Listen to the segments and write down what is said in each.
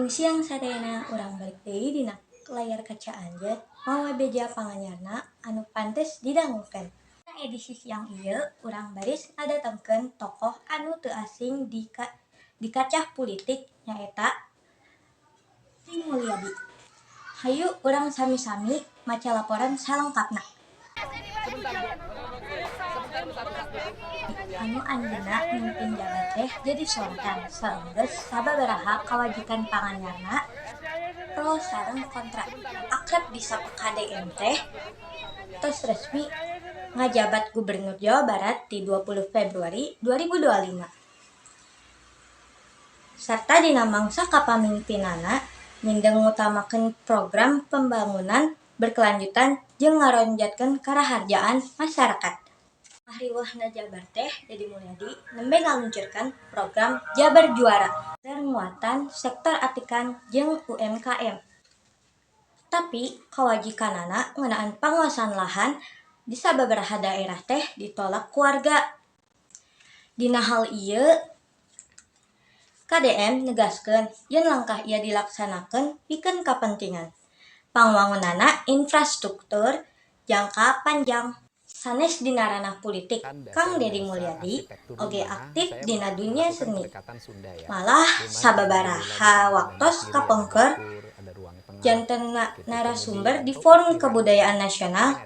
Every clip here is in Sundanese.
Wilujeng siang sadayana, urang balik deui dina layar kaca Anjeun mawa beja panganyarna anu pantes didangukeun. Dina edisi siang ieu urang baris ngadatengkeun tokoh anu teu asing di kacah pulitik, nyaeta Dedi Mulyadi. Hayu urang sami-sami maca laporan salengkapna. Anu anjeunna mimpin jabat teh jadi sorotan saenggeus sababaraha kawajikan panganyarna pro sareng kontra. Akrab disapa KDM teh tos resmi ngajabat Gubernur Jawa Barat di 20 Februari 2025. Sarta dina mangsa kapamimpinanna mindeng ngutamakeun program pembangunan berkelanjutan jeung ngaronjatkeun karaharjaan masyarakat. Ngahriweuhna Jabar teh Dedi Mulyadi nembe ngaluncurkeun program Jabar Juara keur nguatan sektor atikan jeung UMKM. Tapi kawajikanana ngeunaan panguasaan lahan di sababaraha daerah teh ditolak ku warga. Dina hal ieu KDM negaskeun yen langkah ieu dilaksanakeun pikeun kapentingan pangwangunanna infrastruktur jangka panjang. Sanes dina ranah pulitik, Kang Dedi Mulyadi oge aktif dina dunya seni. Malah sababaraha waktos kapengker janten narasumber di Forum Kebudayaan Nasional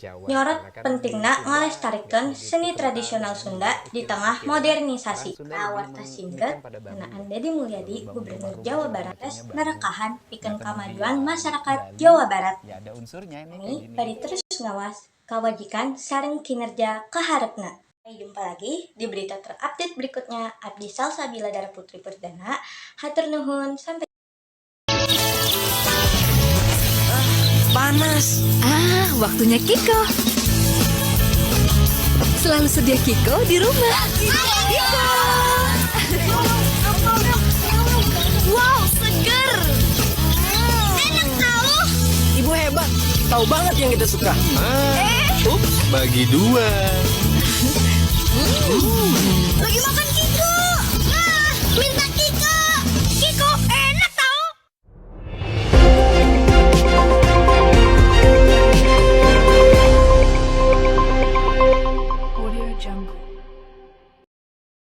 nyorot pentingna ngalestarikeun seni tradisional Sunda di tengah modernisasi. Warta singkat ngeunaan Dedi Mulyadi, Gubernur Jawa Barat, tes nerekahan pikeun kamajuan masyarakat Jawa Barat. Kami bari terus ngawas kawajikan sareng kinerja kaharepna. Sampai jumpa lagi di berita terupdate berikutnya. Abdi Salsabila Dara Putri Perdana. Hatur nuhun, sampai Panas. Ah, waktunya Kiko. Selalu sedia Kiko di rumah. Kiko. Wow, seger. Enak tahu. Ibu hebat. Tahu banget yang kita suka. Ups, bagi dua. Lagi makan Kiko. Ah, minta